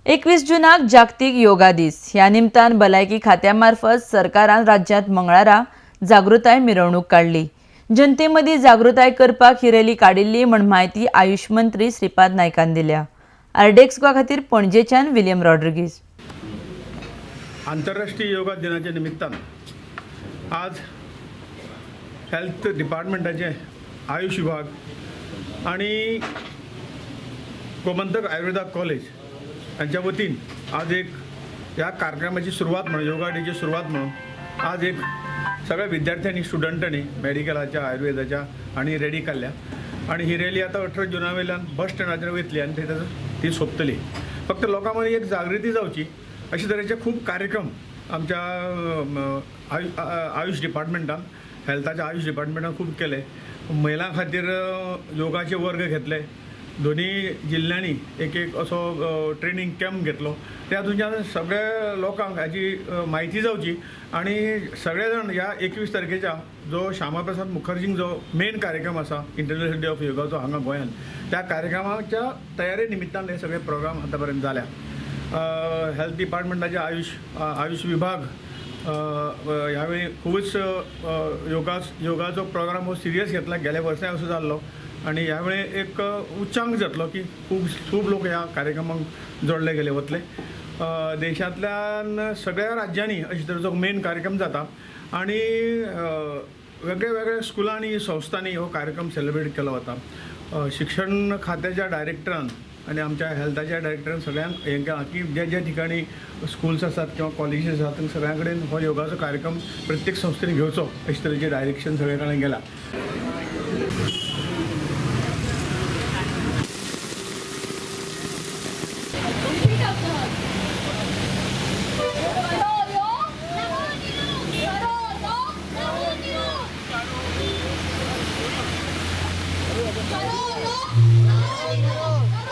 21 जूनाक जागतीक योगा दीस. ह्या निमतान भलायकी खात्या मार्फत सरकारान राज्यांत मंगळारा जागृताय मिरवणूक काडली. जनते मदीं जागृताय करपाक ही रॅली काडिल्ली म्हण म्हायती आयुष मंत्री श्रीपाद नायकान दिल्या. आरडीएक्स गोवा खातीर पणजेच्यान विलियम रॉड्रिगीज. आंतरराष्ट्रीय योगा दिनाच्या निमित्तान आज हेल्थ डिपार्टमेंटाचे आयुष विभाग आणि गोमंतक आयुर्वेदा कॉलेज यांच्या वतीन आज एक ह्या कार्यक्रमाची सुरवात म्हणून, योगा डेची सुरवात म्हणून आज एक सगळ्या विद्यार्थ्यांनी, स्टुडंटांनी मेडिकलाच्या, आयुर्वेदाच्या आणि रॅली काडल्या आणि ही रॅली आतां 18 जुना वयल्यान बस स्टँडाचेर वयतली आनी ती सोंपतली. फक्त लोकां मदीं एक जागृती जावची अशे तरेचे खूब कार्यक्रम आमच्या आयुष डिपार्टमेंटान, हेल्थाच्या आयुष डिपार्टमेंटान खूब केले. महिलां खातीर योगाचे वर्ग घेतले, दोन्ही जिल्ल्यांनी एक एक असो ट्रेनींग कॅम्प घेतलो. त्या तुमच्या सगळ्या लोकांक हाजी म्हायती जावची आनी सगळे जाण ह्या 21 तारखेच्या जो श्यामाप्रसाद मुखर्जींक जो मेन कार्यक्रम आसा इंटरनॅशनल डे ऑफ योगाचो हांगा गोंयांत, त्या कार्यक्रमाच्या तयारे निमित्तान हे सगळे प्रोग्राम आतां पर्यंत जाल्या. हेल्थ डिपार्टमेंटाचे आयुष विभाग ह्यावेळी खुबूच योगाचो प्रोग्राम हो सिरियस घेतला. गेल्या वर्साय असो जाल्लो आनी ह्या वेळी एक उच्चांक जातलो की खूब खूब लोक ह्या कार्यक्रमाक जोडले गेले वतले. देशांतल्यान सगळ्या राज्यांनी अशे तरेचो मेन कार्यक्रम जाता आनी वेगळे वेगळे स्कुलांनी, संस्थांनी हो कार्यक्रम सेलिब्रेट केलो वता. शिक्षण खात्याच्या डायरेक्टरान आनी आमच्या हेल्थाच्या डायरेक्टरान सगळ्यांक हें केलां की ज्या ज्या ठिकाणी स्कुल्स आसात किंवा कॉलेजीस आसात थंय सगळ्यां कडेन हो योगाचो कार्यक्रम प्रत्येक संस्थेन घेवचो अशे तरेचें डायरेक्शन सगळे कडेन गेलां. करो।